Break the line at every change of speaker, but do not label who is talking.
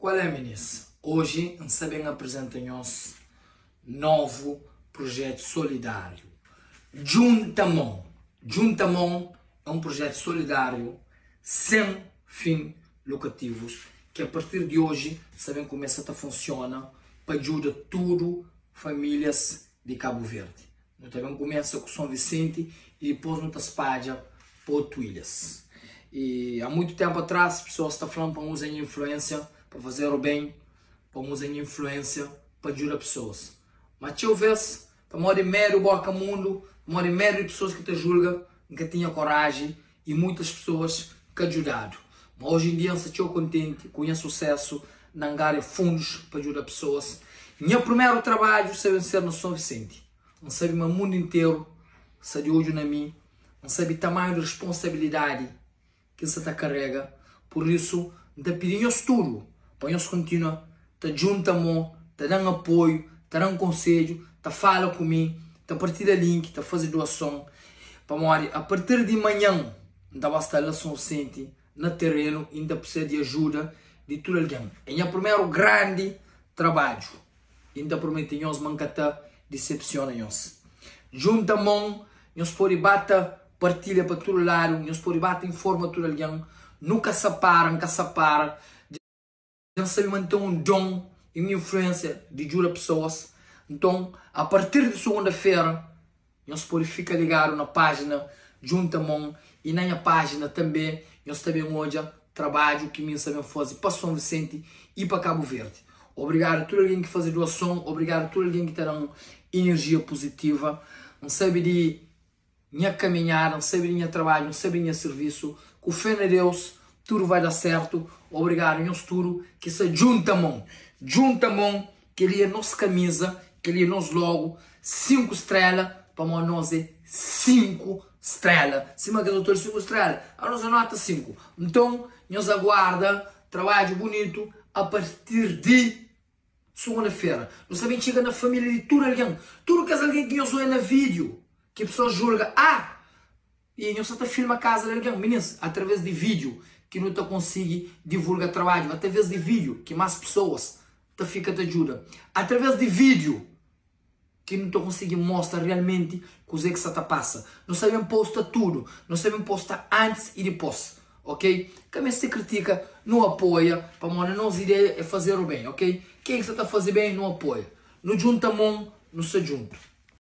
Qual é minis? Oji N sta ben aprizenta nhos novu prujetu solidáriu Djunta Mon. Djunta Mon é un prujetu solidáriu sen fin lukativus ki a partir di oji sta ben kumesa ta funsiona pa djuda tudu famílias di Kabu Verdi. Nu ta ben kumesa ku Son Visenti i dipôs nu ta spadja pa otu ilhas. I há muitu ténpu atrás, pesoas ta fla-m pa N uza nha influénsia pa fazer o ben, pa N uza nha influénsia pa djuda pesoas. Má txeu vês, pamodi medu bóka mundu, pamodi medu di pesoas ki ta julga, N ka tinha koraji i muitas pesoas ka djudadu. Má oji en dia N sta txeu kontenti ku nha susésu na angâria fundus pa djuda pesoas. Nha primeru trabadju sta ben ser na Son Visenti. N sabe ma mundu interu sta di odju na mi. N sabe tamanhu di responsabilidadi ki N sta ta karega. Pur isu, N ta pidi nhos tudu pa nhos kontinua ta djunta mô, ta da-m apoiu, ta da-m konsedju, ta fala ku mi, ta partilha link, ta faze doason. Pamodi apartir di manhan N ta ba sta la Son Visenti na terenu i N ta precisa di ajuda di tudu algen. É nha primeru grandi trabadju i N ta promete nhos ma N ka ta disepsiona nhos. Djunta mon, nhos pode ba ta partilha pa tudu ladu, nhos pode ba ta informa tudu algen. Nu ka sa para, N ka sa para. Dja N sabe ma N ten un don i un influénsia di djuda pesoas. Nton, apartir di sugunda-fera, nhos pode fika ligadu na pájina Djunta Mon i na nha pájina tanbê nhos ta ben odja trabadju ki mi N sta ben faze pa Son Visenti i pa Kabu Verdi. Obrigadu tudu algen ki faze duason, obrigadu tudu algen ki ta da-m inerjia puzitiva. N sabe di. Nha kaminhada, N sabe di nha trabadju, N sabe di nha sirvisu. Ku fé na Deus, tudu vai da sertu. Obrigadu nhos tudu ki sta djunta mon. Djunta mon, kel-li é nos kamiza, kel-li é nos logo, 5 strela, pamodi nos é 5 strela. Sima kes otu 5 strela, anos é nota 5. Nton, nhos aguarda trabadju bunitu a partir di. Sugunda-fera, nu sta ben txiga na família di tudu algen. Tudu kes algen ki nhos odja na vídiu, ki pesoas julga, Ah! I nhos sta ta filma kaza di algen. Minins, através di vídiu ki nu ta konsigi divulga trabadju, através di vídiu ki más pesoas ta fika ta djuda, através di vídiu. Ki nu ta konsigi mostra realmenti kuzê ki sta ta pasa. Nu sta ben posta tudu, nu sta ben posta antis i dipôs, ok? Ka meste kritika, nu apoia, pamodi nos ideia é fazer o bem, ok? Ken ki sta ta faze ben, nu apoia. Nu djunta mon, nu sta djuntu.